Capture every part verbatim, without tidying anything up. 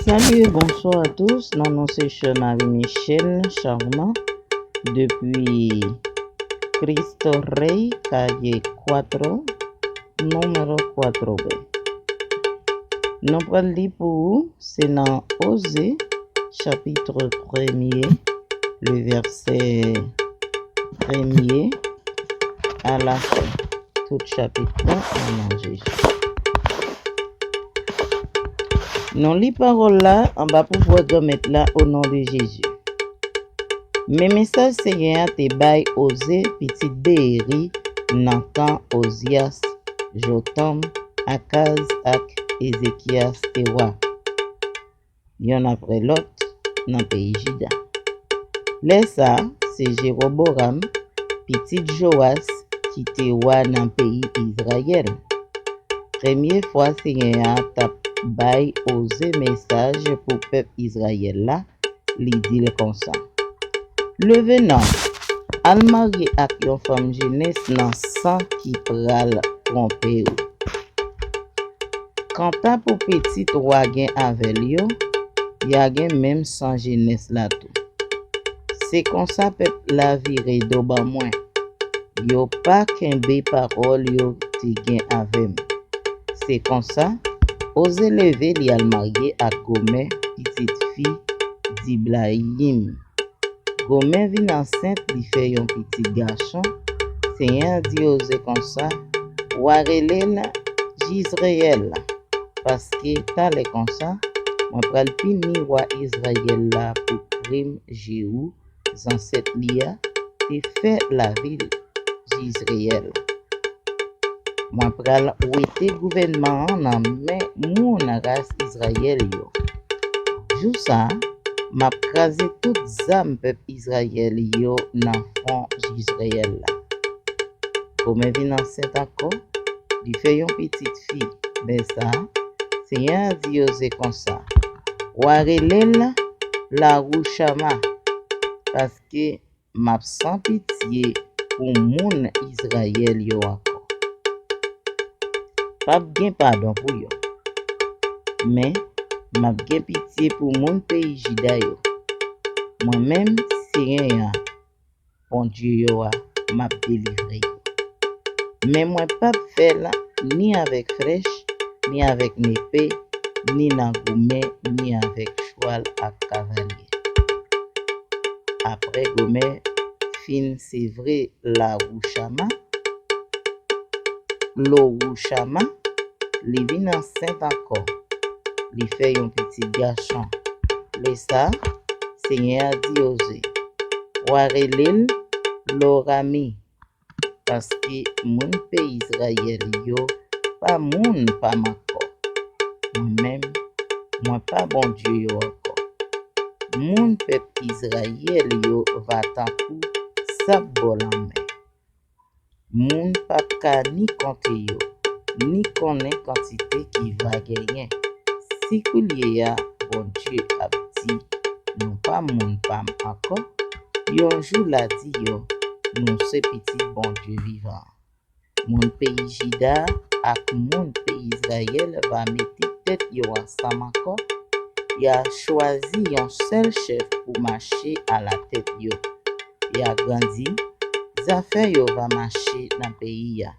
Salut et bonsoir à tous. Non, non, c'est Shonari Michel Charmant depuis Cristo Rey, calle cuatro, numéro cuatro B. Nou pral li pou ou, se nan Oze, chapitre premye, le verset premye à la fin. Tout chapit la, o non Jezi. Nou li pawòl la anba pouvwa Granmèt la, o non de Jezi. Men mesaj Senyè a te bay Oze, pitit Beyeri, nan tan Ozyas, Jotam, Akaz ak Ezekyas te wa, yonn apre lòt, nan peyi Jida. Lè sa a, se Jewoboram, pitit Jowas, ki te wa nan peyi Izrayèl. Premye fwa Senyè a t ap bay Oze mesaj pou pèp Izrayèl la, li di l konsa: Leve non, al marye ak yon fanm jenès nan san ki pral twonpe w. Kanta pou pitit w a gen avè l yo, y a gen menm san jenès la tou. Se konsa pèp la vire do ban mwen. Yo pa kenbe pawòl yo te gen avè m. Se konsa, Oze leve, li al marye ak Gomè, pitit fi Diblayim. Gomè vin ansent, li fè yon pitit gason. Senyè a di Oze konsa: W a rele l Jizreyèl, paske talè konsa, mwen pral pini wa Izrayèl la pou krim Jewu, zansèt li a, te fè lavil Jizreyèl. Mwen pral wete gouvènman an nan men moun ras Izrayèl yo. Jou sa a, m ap kraze tout zam pèp Izrayèl yo nan fon Jizreyèl la. Gomè vin ansent ankò, li fè yon pitit fi. Lè sa a, Senyè a di Oze konsa: W a rele l Lawouchama, paske m ap san pitye pou moun Izrayèl yo ankò. P ap gen padon pou yo. Men, m ap gen pitye pou moun peyi Jida yo. Mwen menm, Senyè a, Bondye yo a, m ap delivre yo. Men mwen p ap fè l ni avèk flèch, ni avèk nepe, ni nan goumen, ni avèk chwal ak kavalye. Apre Gomè fin sevre Lawouchama, Lowouchama, li vin ansent ankò. Li fè yon pitit gason. Lè sa a, Senyè a di Oze: W a rele l Lorami, paske moun peyi Izrayèl yo pa moun pa m ankò. Mwen menm, mwen pa Bondye yo ankò. Moun pèp Izrayèl yo va tankou sab bò lanmè. Moun p ap ka ni konte yo, ni konnen kantite ki va genyen. Si koulye a Bondye ap di, "Nou pa moun pa m ankò," yon jou l a di yo, "Nou se pitit Bondye vivan an." Moun peyi Jida ak moun peyi Izrayèl va mete tèt yo ansanm ankò, y a chwazi yon sèl chèf pou mache alatèt yo. Y a grandi, zafè yo va mache nan peyi a.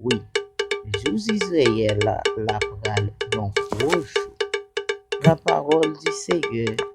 Wi, jou Izrayèl la pral yon gwo jou. La parole du Seigneur.